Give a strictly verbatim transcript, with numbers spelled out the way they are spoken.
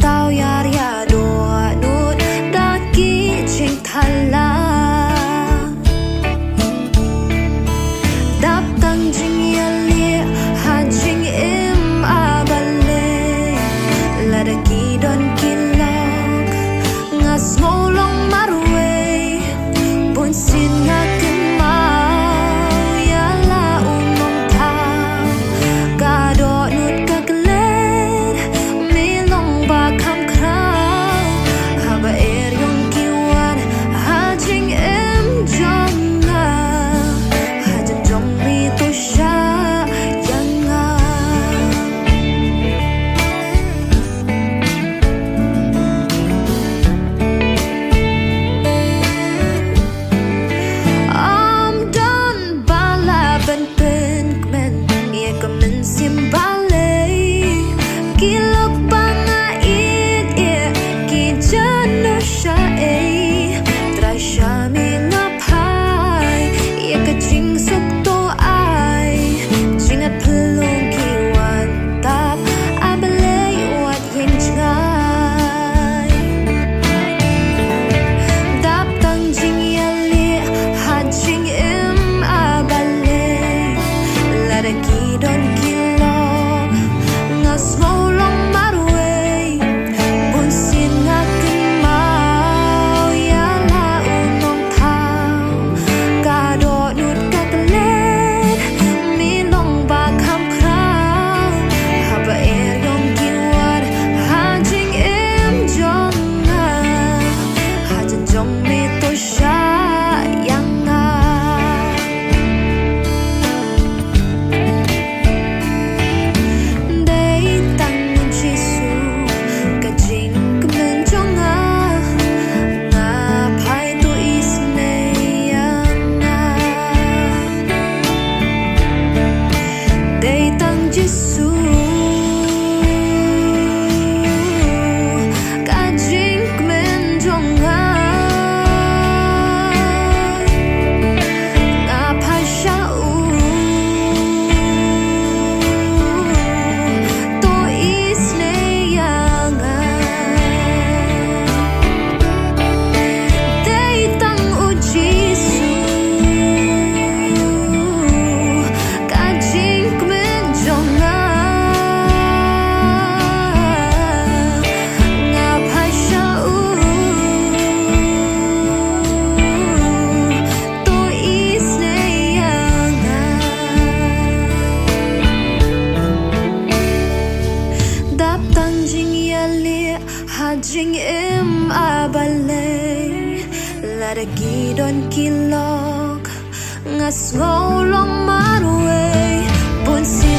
Tau ïar ïa dohnud da ki jingthala. Dap tang jingïaleh ha jingim a balei. Lada ki don ki lok nga sngew long marwei. Bunsien nga kynmaw ïa la u nongthaw. Ka dohnud ka klet me long ba kham khraw. Haba eriong ki wan ha jingim jong nga. Ha jingim jong me to shah ïa nga. Ym don ba lah ban pynkmen ïa ka mynsiem balei. Ki lok ba nga ïeit ïa ki jano shaei. Trai sha me nga phai ïa ka jingsuk to ai. Jingngeit phyllung ki wan tap a balei wat ïeng jngai. Dap tang jingïaleh ha jingim a balei. Lada ki don ki lok nga sngew long marwei. Bunsien nga kynmaw ïa la u nongthaw. Ka dohnud ka klet me long ba kham khraw. Haba eriong ki wan ha jingim jong nga. Ha jingim jong me to shah ïa nga. Dei tang Jisu ka jingkmen jong nga. Nga phai to isynei ïa nga. Dei tang Jisu ka jingkmen jong nga. Nga phai sha u to isynei ïa nga. Dei tang u Jisu ka jingkmen jong nga. Nga phai sha u to isynei ïa nga. Dap tang jingïaleh ha jingim a balei. Lada ki don ki lok nga sngew long marwei. Bunsien